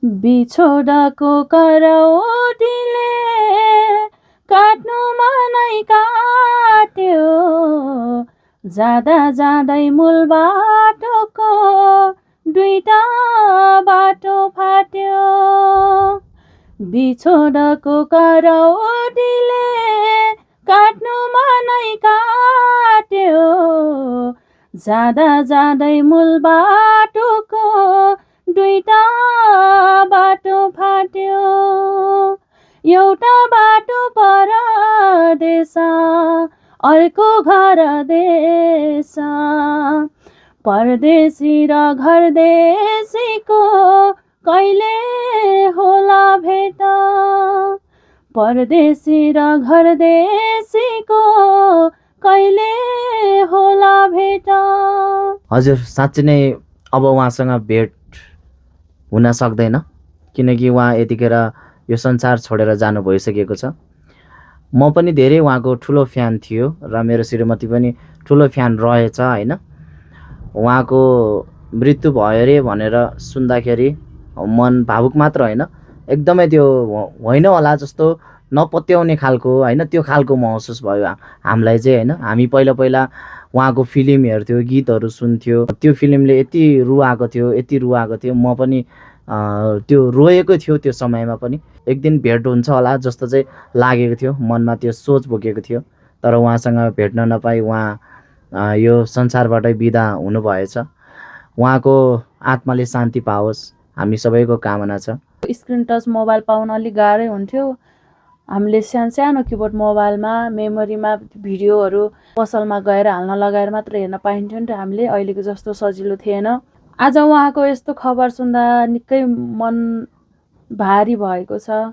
बिछोडको करौटीले काट्नु मनै काट्यो, जाँदा जाँदै मूल बाटोको दुईटा बाटो फाट्यो। बिछोडको करौटीले काट्नु मनै काट्यो, जाँदा जाँदै मूल बाटोको दुईटा बाटो फाट्यो। एउटा बाटो परदेश, अर्को घर देश, परदेशी र घरदेशीको कहिले होला भेट, परदेशी र घरदेशीको कहिले होला भेट। हजुर, साँच्चै नै अब उहाँसँग भेट हुन सक्दैन, किनकि उहाँ यतिखेर यो संसार छोडेर जानु भइसकेको छ। म पनि धेरै उहाँको ठुलो फ्यान थियो र मेरो श्रीमती पनि ठुलो फ्यान रहेछ होइन। उहाँको मृत्यु भयो अरे भनेर सुन्दाखेरि मन भावुक मात्र होइन, एकदमै त्यो होइन होला जस्तो नपत्याउने खालको होइन, त्यो खालको महसुस भयो हामीलाई चाहिँ होइन। हामी पहिला पहिला उहाँको फिल्म हेर्थ्यो, गीतहरू सुन्थ्यो, त्यो फिल्मले यति रुवाएको थियो, यति रुवाएको थियो, म पनि त्यो रोएको थियो त्यो समयमा पनि। एक दिन भेट हुन्छ होला जस्तो चाहिँ लागेको थियो, मनमा त्यो सोच बोकेको थियो। तर उहाँसँग भेट्न नपाई उहाँ यो संसारबाटै बिदा हुनुभएछ। उहाँको आत्माले शान्ति पाओस्, हामी सबैको कामना छ। स्क्रिन टच मोबाइल पाउन अलिक गाह्रै हुन्थ्यो। हामीले सानो किबोर्ड मोबाइलमा मेमोरीमा भिडियोहरू पसलमा गएर हाल्न लगाएर मात्र हेर्न पाइन्थ्यो नि त हामीले, अहिलेको जस्तो सजिलो थिएन। आज उहाँको यस्तो खबर सुन्दा निकै मन भारी भएको छ।